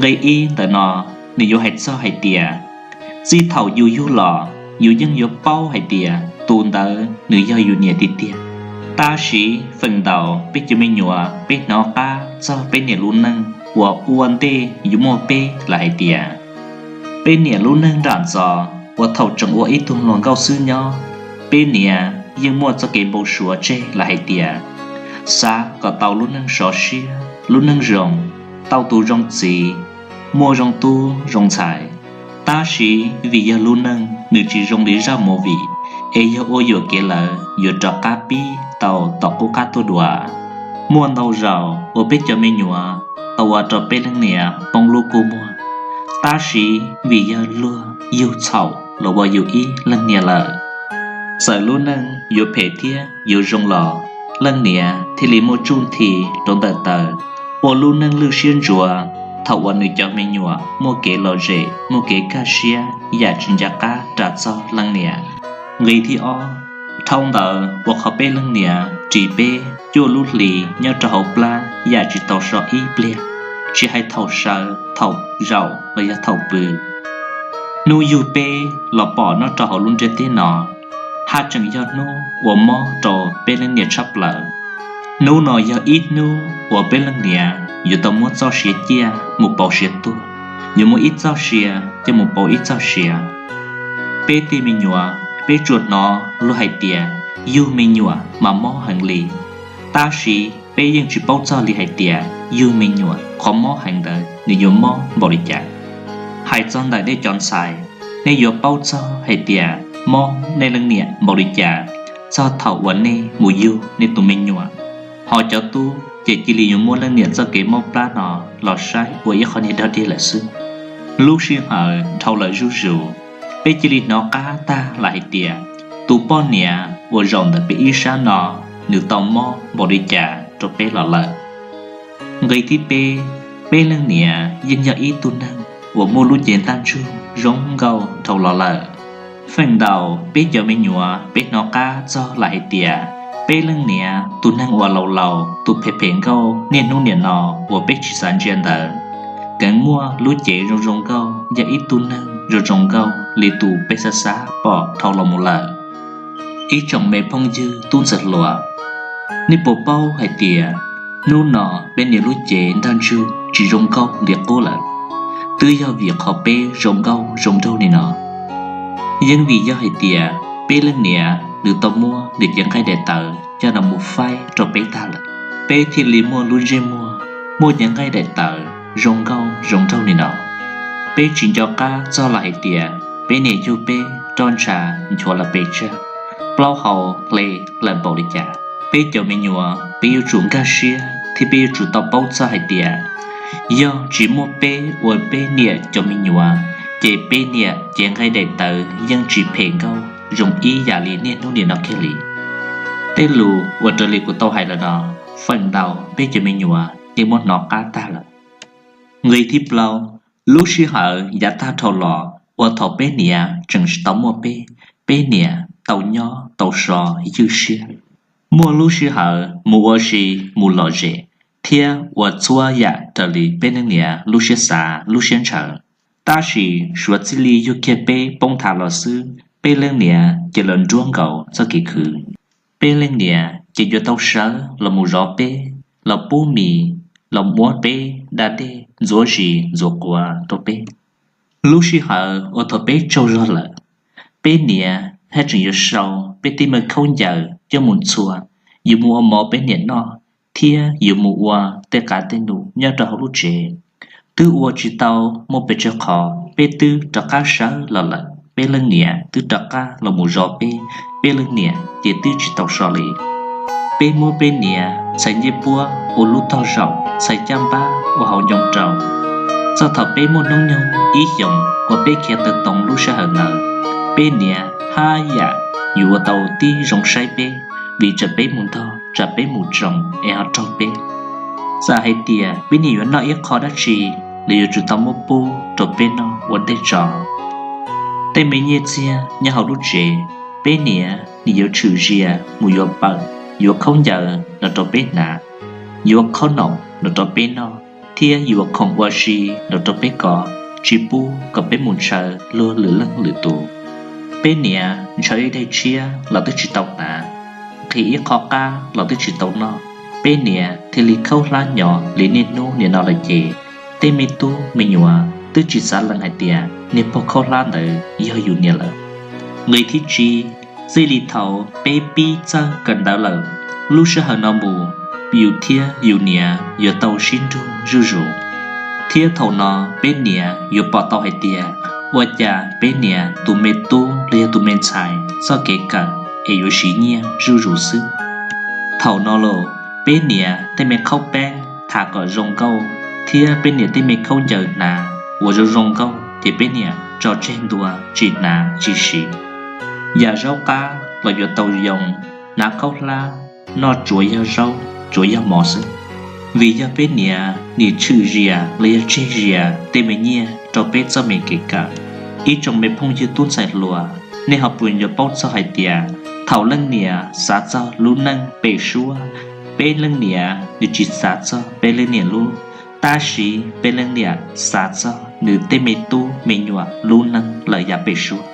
Nqe ib ntawm no nws yuav hais txog hais tias, txij thaum yus yug los yus yeej yuav paub hais tias tus ntawd nws yog yus niam tiag tiag. Tab sis feem ntau peb cov me nyuam peb hnov qab txog peb niam lub neej uas ua ntej yuav muaj peb lawm hais tias, peb niam lub neej nram ntxov uas thaum tseem ua ib tug hluas nkauj xwb nyob, peb niam yeej muaj txoj kev npau suav tseg lawm hais tias, xav kom tau lub neej sov siab, lub neej zoo, tau tus zoo txiv, muaj zoo tub zoo ntxhais. Tab sis vim yog lub neej nws tsis zoo li zaj movie, es yog ua yuam kev lawm yuav rov qab pib tau tom qub qab tuaj dua. Muaj ntau zaus uas peb cov me nyuam tau ua rau peb leej niam poob lub kua muag, tab sis vim yog luag yug txhaum los ua yus ib leej niam lawm. Txawm lub neej yuav phem thiab yuav zoo los leej niam thiaj li muaj tsuj nthi rau ntawm taw, ua lub neej lwj siab ntsuav thaum uas nws cov me nyuam muaj kev lom zem, muaj kev kaj siab yam tsis nco qab ras txog leej niam. Nqe thib ob, dhau ntawd ua qhov peb leej niam ris peb cuaj lub hli nyob rau hauv plab yam tsis tau so ib pliag, tsis hais thaum sawv, thaum zaum los yog thaum pw. Hnub yug peb los pom nyob rau hauv lub ntiaj teb no, haj tseem yog hnub uas mob rau peb leej niam tshaj plaws. Hnub no yog ib hnub uas peb leej niam yuav tau muab txoj sia ciaj mus pauv sia tuag, yuav muab ib txoj sia coj mus pauv ib txoj sia. Peb tej me nyuam, peb tsuas hnov luag hais tias yug me nyuam mas mob heev li, tab sis peb yeej tsis paub txog li hais tias yug me nyuam qhov mob heev ntawd nws yuav mob npaum li cas. Hais txog ntawm nej cov ntxhais, nej yuav paub txog hais tias mob nej leej niam npaum li cas txog thaum uas nej mus yug nej tus me nyuam. Ho cov tub ces cia li yuav muab leej niam txoj kev mob plab no los saib ua ib qho niag dog dig lawm xwb. Lub sij hawm dhau lawm zuj zus, peb cia li hnov qab tag lawm hais tias tus poj niam uas zaum ntawm peb ib sab no, nws tau mob npaum li cas rau peb los lawm. Nqe thib peb, peb leej niam yeej yog ib tug neeg uas muaj lub cev ntaj ntsug zoo nkauj dhau los lawm. Feem ntau peb cov me nyuam peb hnov qab txog lawm hais tias peb leej niam tus neeg uas laus laus tus phem phem nkauj niaj hnub nim no uas peb tsis xav ntsia ntawd, keev muaj lub cev zoo zoo nkauj yog ib tug neeg zoo zoo nkauj li tus peb xav xav pom dhau los mus lawm. Ib tsoom me phooj ywg tub ntxhais hluas, nej puas paub hais tias hnub no peb niam lub cev ntaj ntsug tsis zoo nkauj li qub lawm, twb yog vim qhov peb zoo nkauj zoo nraug li no. Yeej vim yog hais tias peb leej niam nws tau muab nws cev nqaij daim tawv coj los mus faib rau peb tag lawm, peb thiaj li muaj lub ntsej muag, muaj cev nqaij daim tawv zoo nkauj zoo nraug li no. Peb tsis nco qab txog lawm hais tias peb niam yug peb roj ntsha nchuav lawm pes tsawg, plaub hau hle lawm npaum li cas. Peb cov me nyuam peb yuav tsum nkag siab thiab peb yuav tsum tau paub txog hais tias yog tsis muaj peb ua peb niam cov me nyuam, ces peb niam cev nqaij daim tawv yeej tsis phem nkauj zoo ib yam li niaj hnub nim no kiag li. Tej lus uas raws li kuv tau hais los no, feem ntau peb cov me nyuam yeej muab hnov qab tag lawm. Nqe thib plaub, lub sij hawm yav tag dhau los uas thaum peb niam tseem tsis tau muaj peb, peb niam tau nyob tau so ywj siab. Muaj lub sij hawm mus ua si, mus lom zem, thiab ua txhua yam raws li peb leej niam lub siab xav lub siab ntshaw. Tab sis suav txij li yug kiag peb poob thav los xwb, peb leej niam ces los nruab nkaus txoj kev khwv. Peb leej niam ces yuav tau sawv los mus zov peb, los pub mis, los muab peb da dej ntxuav zis ntxuav quav rau peb. Lub sij hawm uas thaum peb tsaug zog lawm, peb niam haj tseem yuav sau peb tej me khaub ncaws coj mus ntxhua, yuav mus ua mov peb niam noj, thiab yuav mus ua tej qav tej num nyob rau hauv lub tsev. Twb ua tsis tau muaj pes tsawg qhov peb twb rov qab sawv los lawm, peb leej niam twb rov qab los mus zov peb, peb leej niam ces twb tsis tau so li. Peb muab peb niam txhais ncej puab ua lub tog zaum, txhais caj npab ua hauv ncoo rau. Txog thaum peb muaj hnub nyoog ib xyoos uas peb khiav tawm toov lub sij hawm ntawd, peb niam haj yam yuav ua tau tib zoo saib peb, vim tsam peb mus ntog, tsam peb mus tsoo es ho raug peb. Txawm hais tias peb niam yuav noj ib qho dab tsi, los yuav tsum tau muab pub rau peb noj ua ntej tso. Tej me nyiaj txiag nyob hauv lub tsev, peb niam nws yuav tshwm zias mus yuav pawg, yuav khaub ncaws los rau peb hnav, yuav khaub noom los rau peb noj, thiab yuav khoom ua si los rau peb kom tsis pub kom peb mus ntshaw luag lwm leej lwm tus. Peb niam ntshaw ib daim tshiab los twb tsis tau hnav, nqhis ib qho qab los twb tsis tau noj, peb niam thiaj li khaub hlab nyo li niaj hnub nim no lawm ces tej me tub me nyuam twb tsis xav lees hais tias niag pog khaub hlab ntawd yog yus niam lawm. Nqe thib tsib, txij li thaum peb pib txawj kawm ntawv lawm, lub sij hawm no mus yus thiab yus niam yuav tau sib nrug zuj zus, thiab thaum no peb niam yuav pom tau hais tias ua cas peb niam tus me tub los yog tus me ntxhais txoj kev kawm es yuav siv nyiaj zuj zus xwb. Thaum no los peb niam tej me khaub peeb tham kom zoo nkauj thiab peb niam tej me khaub ncaws hnav uas zoo zoo nkauj ces peb niam tso tseg ntua tsis hnav tsis siv. Yam zaub qab los yuav tau yoo, hnav khaub hlab, noj tsuav yog zaub tsuav yog mov xwb. Vim yog peb niam nim tshwm zias los yog tseg zias tej me nyiaj rau peb txoj me kev kawm. Ib tsoom me phooj ywg tub ntxhais hluas, nej ho puas yuav paub txog hais tias thaum leej niam xav txog lub neej pem suab, peb leej niam nws tsis xav txog peb leej niam lub, tab sis peb leej niam xav txog nws tej me tub me nyuam lub neej lawm yav pem suab.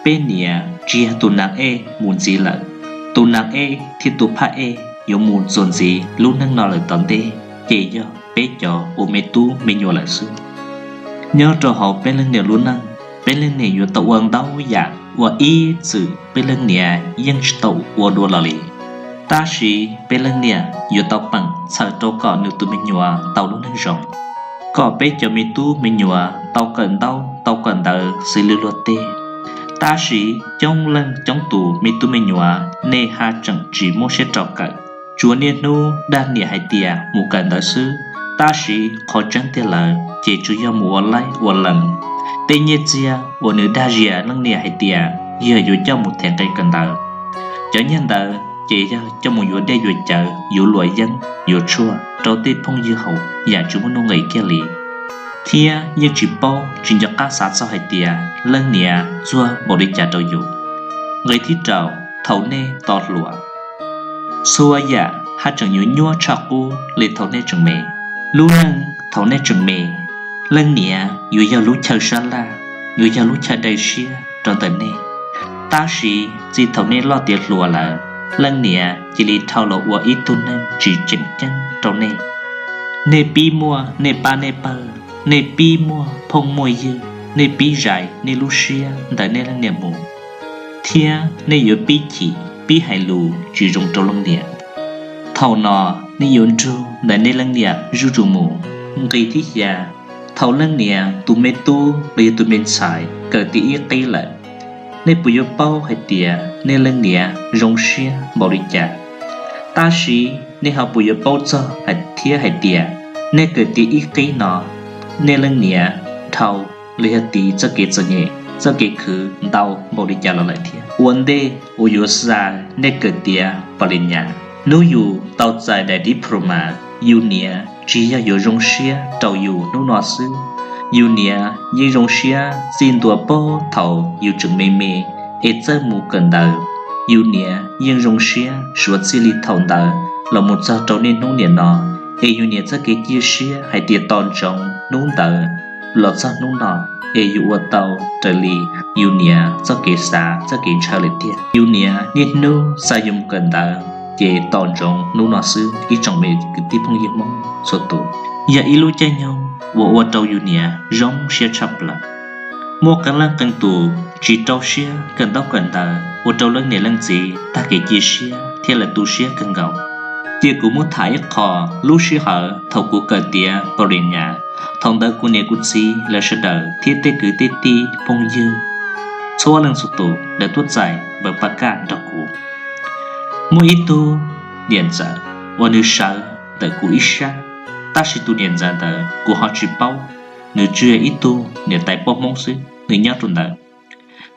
Peb niam tsis yog tus nas ej mus ntxiv lawm, tus nas ej thiab tus phaj ej yuav mus txuas ntxiv lub neej no lawm tom ntej ces yog peb cov uas me tub me nyuam lawm xwb. Nyob rau hauv peb leej niam lub neej, peb leej niam yuav tau ua ntau yam uas ib txwm peb leej niam yeej tsis tau ua dua los li, tab sis peb leej niam yuav tau peem txhawm rau kom nws tus me nyuam tau lub neej zoo, kom peb cov me tub me nyuam tau kawm ntaub tau kawm ntawv xws li luag tej. Tab sis coob leej coob tus me tub me nyuam nej haj tseem tsis muab siab rau kawm, tsuas niaj hnub dag niam hais tias mus kawm ntawv xwb, tab sis qhov tseeb tiag lawm ces tsuas yog mus ua laib ua lees. Tej nyiaj txiag uas nws dag zias leej niam hais tias yog yuav coj mus them nqe kawm ntawv, cov nyiaj ntawd ces yog coj mus yuav dej yuav cawv, yuav luam yeeb yuav tshuaj rau tej phooj ywg haus yam tsis muaj nuj nqis kiag li, thiab yeej tsis paub tsis nco qab xav txog hais tias leej niam txuag npaum li cas rau yus. Nqe thib rau, thaum nej tau hluas, txhua yam haj tseem yuav nyuaj tshaj qub li thaum nej tseem me. Lub neej thaum nej tseem me, leej niam yuav yog lub chaw sab laj, yuav yog lub chaw dai siab rau ntawm nej. Tab sis txij thaum nej loj tiav hluas lawm, leej niam cia li dhau los ua ib tug neeg tsis tseem ceeb rau nej. Nej pib muaj nej pab nej pawg, nej pib muaj phooj muaj ywg, nej pib zais nej lub siab ntawm nej leej niam mus, thiab nej yuav pib chim pib hais lus tsis zoo rau leej niam. Thaum no nej yuav nrug ntawm nej leej niam zuj zus mus. Nqe thib xya, thaum leej niam tus me tub los yog tus me ntxhais kawm tiav ib qib lawm, nej puas yuav paub hais tias nej leej niam zoo siab npaum li cas? Tab sis nej ho puas yuav paub txog hais thiab hais tias nej kawm tiav ib qib no, nej leej niam dhau los yog tiv txoj kev txom nyem txoj kev khwv ntau npaum li cas los lawm thiab? Ua ntej uas yuav xa nej kawm tiav pos li nyas, hnub yus tau txais daim diploma, yus niam tsis yog yuav zoo siab rau yus hnub no xwb, yus niam yeej zoo siab txij ntua puag thaum yus tseem me me es txawj mus kawm ntawv. Yus niam yeej zoo siab suav txij li thaum ntawd los mus txog rau niaj hnub niam no, es yus niam txoj kev cia siab hais tias tos ntsoov hnub ntawd los txog hnub no, es yus ua tau raws li yus niam txoj kev xav txoj kev ntshaw lawm tiag. Yus niam niaj hnub xa yus mus kawm ntawv ces tos ntsoov hnub no xwb. Ib tsoom me kwv tij phooj ywg Hmoob txhua tus, yog ib lub caij nyoog uas ua rau yus niam zoo siab tshaj plaws. Muaj qee leej qee tus tsis rau siab kawm ntaub kawm ntawv ua rau leej niam leej txiv tag kev cia siab thiab lawv tu siab kawg nkaus. Cia kuv muab tham ib qho lub sij hawm thaum kuv kawm tiav pos li nyas, thaum ntawd kuv niam kuv txiv lawv sawv daws thiab tej kwv tej tij phooj ywg txhua leej txhua tus lawv tuaj txais npaws pab kaj nrog kuv. Muaj ib tug niam ntxawm uas nws sawv ntawm kuv ib sab, tab sis tus niam ntxawm ntawd kuv ho tsis paub, nws tsuas yog ib tug niam tais poj Hmoob xwb, nws nyob rau ntawd.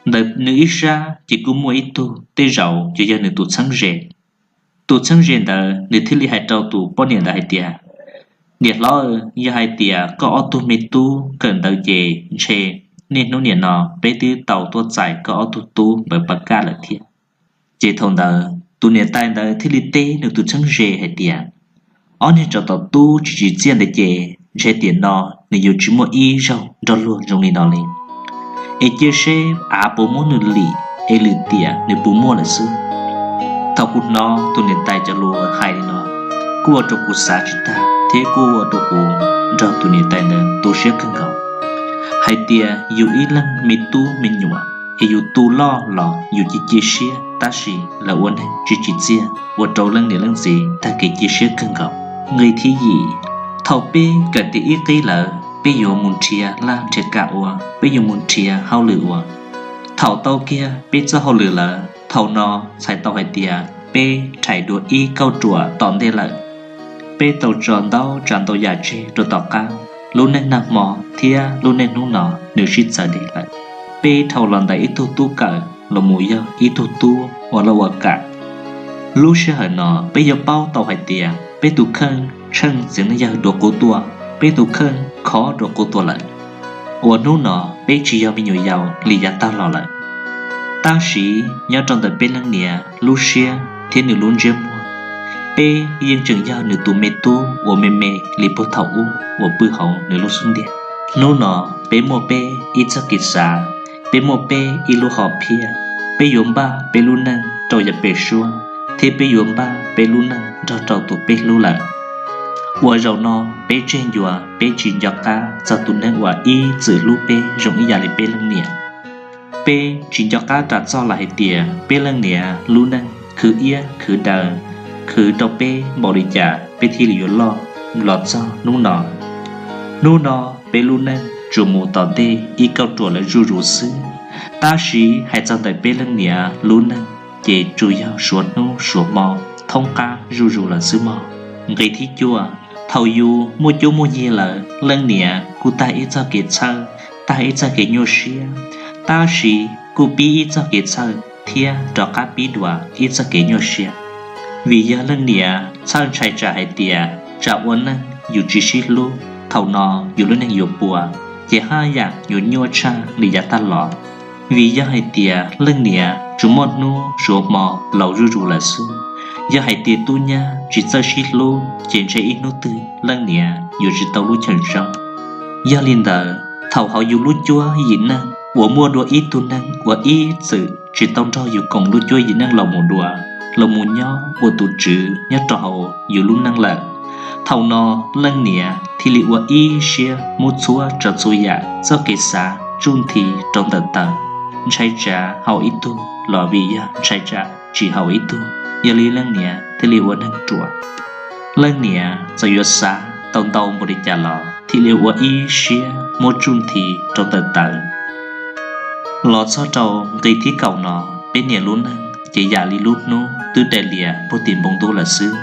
Ntawm nws ib sab ces kuj muaj ib tug, tej zaum ces yog nws tus txheeb ze. Tus txheeb ze ntawd nws thiaj li hais rau tus poj niam ntawd hais tias, niam hlob, yog hais tias koj ob tug me tub kawm ntawv ces ntshe niaj hnub niam no peb twb tau tuaj txais koj ob tug tub npaws pab kaj lawm thiab. Ces thaum ntawd tus niam tais ntawd thiaj li teb nws tus txheeb ze hais tias, ob niag tsov tom tub tsis tsim txiaj ntawd ces ntshe tiam no nws yuav tsis muaj ib zaug nrog luag zoo li no li. Es cia seb av puas muab nws lim, es lwm tiam nws puas muaj lawm xwb. Thaum kuv hnov tus niam tais cov lus hais li no, kuj ua rau kuv xav tsis tag thiab kuj ua rau kuv nrog tus niam tais ntawd tu siab kawg nkaus hais tias yus ib leeg me tub me nyuam es yus tu loj los yus cia cia siab, tab sis lawv ua neeg tsis tsim txiaj ua rau leej niam leej txiv tag kev cia siab kawg nkaus. Nqe thib yim, thaum peb kawm tiav ib qib lawm, peb yuav mus nrhiav laj nrhiav kam ua, peb yuav mus nrhiav hauj lwm ua. Thaum tau kiag peb txoj hauj lwm lawm, thaum no txhais tau hais tias peb rhais dua ib kauj ruam tom ntej lawm. Peb tau tso ntau tsav ntau yam tseg rau tom qab, lub neej nag hmo thiab lub neej hnub no nws sib txawv deb lawm. Peb dhau los ntawm ib tug tub kawm los mus yog ib tug tub uas laj ua kam. Lub sij hawm no peb yuav paub tau hais tias peb tus kheej tsheej txiv neej yawg dua qub tuaj, peb tus kheej khov dua qub tuaj lawm, uas hnub no peb tsis yog me nyuam yaus li yav tag los lawm. Tab sis nyob rau ntawm peb leej niam lub siab thiab nws lub ntsiab muag, peb yeej tseem yog nws tus me tub uas me me li puag thaum ub uas pw hauv nws lub xub ntiag. Hnub no peb muaj peb ib txoj kev xav, peb muaj peb ib lub hom phiaj, peb yuav npaj peb lub neej rau yav pem suab, thiab peb yuav npaj peb lub neej nrog rau tus peb hlub lawm. Uas zaum no peb tseg ncua, peb tsis nco qab txog tus neeg uas ib txwm hlub peb zoo ib yam li peb leej niam. Peb tsis nco qab ras txog los hais tias peb leej niam lub neej khwv iab khwv daws, khwv rau peb npaum li cas peb thiaj li yuav loj los txog hnub no. Hnub no peb lub neej tsuas mus tom ntej ib kauj ruam lawm zuj zus xwb, tab sis hais txog ntawm peb leej niam lub neej ces tsuas yog suav hnub suav hmo thoob qab zuj zus lawm xwb mog. Nqe thib cuaj, thaum yus muaj cuab muaj yig lawm, leej niam kuj tag ib txoj kev txhawj, tag ib txoj kev nyuaj siab, tab sis kuj pib ib txoj kev txhawj thiab rov qab pib dua ib txoj kev nyuaj siab. Vim yog leej niam txhawj ntshai tsam hais tias tsam ua neej yus tsis sib hlub, thaum no yus lub neej yuav puas, ces haj yam yuav nyuaj tshaj li yav tag los. Vim yog hais tias leej niam tsuas muaj hnub suav hmo laus zuj zus lawm xwb. Yog hais tias tub nyab tsis txawj sib hlub ces ntshe ib hnub twg leej niam yuav tsis tau lub chaw tso. Yog li ntawd, thaum hauv yus lub cuab yim neej uas muaj dua ib tug neeg uas ib txwm tsis tau nrog yus koom lub cuab yim neej los mus dua, los mus nyob ua tus tswv nyob rau hauv yus lub neej lawm, thaum no leej niam thiaj li ua ib siab muab txhua tsav txhua yam txoj kev xav tsuj nthi rau ntawm taw, ntshai tsam haum ib tug los vim yog ntshai tsam tsis haum ib tug, yog li leej niam thiaj li ua neeg ruam. Leej niam txawm yuav xav tau ntau npaum li cas los thiaj li ua ib siab muab tsuj nthi rau ntawm taw. Los txog rau nqe thib kaum no, peb niam lub neej ces yam li lub hnub twb daim lias puag tim npoo ntuj lawm xwb.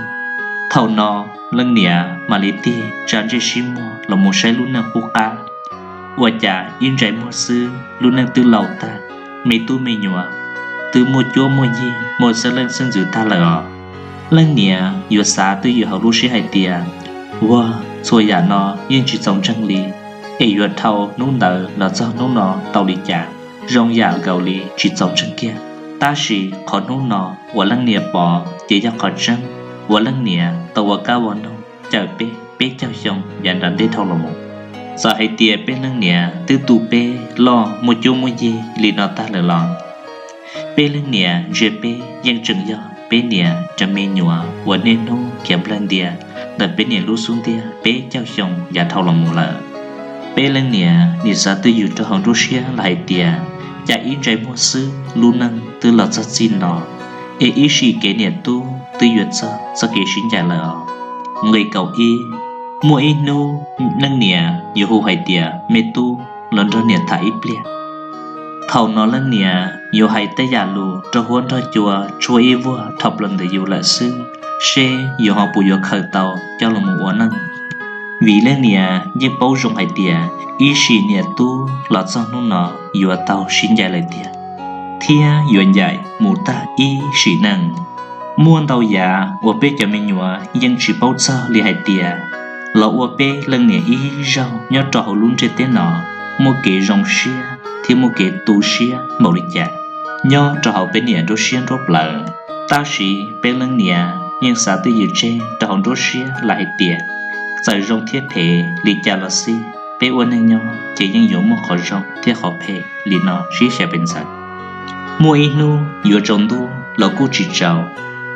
Thaum no leej niam mam li tig tsa ntsej sib muag los mus saib lub neej qub qab. Ua cas ib ntsais muag xwb lub neej twb laus tag, me tub me nyuam twb muaj cuab muaj yig muaj xeeb leej xeeb ntxwv tag lawm os. Leej niam yuav xav twj ywm hauv lub siab hais tias, uag, txhua yam no yeej tsis txaus ntseeg li, es yuav dhau hnub ntawd los txog hnub no tau li cas? Zoo yam nkaus li tsis txaus ntseeg kiag. Tab sis qhov hnub no uas leej niam pom ces yog qhov tseeb uas leej niam tau ua kab ua noog cawm peb peb caug xyoo yav nram ntej dhau los mus. Txawm hais tias peb leej niam twb tu peb loj muaj cuab muaj yig li no tag lawm los, peb leej niam ntsia peb yeej tseem yog peb niam cov me nyuam uas niaj hnub khiav nplawg ntia ntawm peb niam lub xub ntiag peb caug xyoo yav dhau los mus lawm. Peb leej niam nim xav twj ywm rau hauv nruab siab los hais tias, cas ib ntsais muag xwb lub neej twb los txog txij no, es ib sim kev niam tub twb yuav txog txoj kev sib ncaim lawm os. Nqe kaum ib, muaj ib hnub leej niam yuav hu hais tias me tub los nrog niam tham ib pliag. Thaum no leej niam yuav hais tej yam lus rau huab nrog cua tshuab ib vuag dhau plaws ntawm yus lawm xwb, seb yus ho puas yuav khaws tau coj los mus ua neej. Vim leej niam yeej paub zoo hais tias ib sim niam tub los txog hnub no yuav tau sib ncaim lawm tiag, thiab yuav ncaim mus tag ib sim neej. Muaj ntau yav uas peb cov me nyuam yeej tsis paub txog li hais tias, los ua peb leej niam ib zaug nyob rau hauv lub ntiaj teb no, muaj kev zoo siab thiab muaj kev tu siab npaum li cas nyob rau hauv peb niam nruab siab nruab plawv. Tab sis peb leej niam yeej xav twj ywm tseg rau hauv nruab siab los hais tias, Txawm zoo thiab phem li cas los xij, peb ua neeg nyob ces yeej yuav muaj qhov zoo thiab qhov phem li no sib xyaw pes ntxaws. Muaj ib hnub yuav tsaus ntuj los kuj tsis tsaus,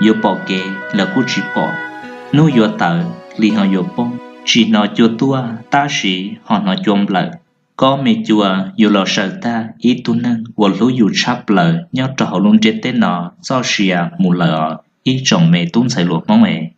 yuav pom kev los kuj tsis pom. Hnub yuav tawm, hli ho yuav poob. Tsis hnov cua tuaj tab sis ho hnov cua nplawm. Kob me cua yuav los saws tag ib tug neeg uas hlub yus tshaj plaws nyob rau hauv lub ntiaj teb no txoj sia mus lawm os ib tsoom me tub ntxhais hluas Hmoob es.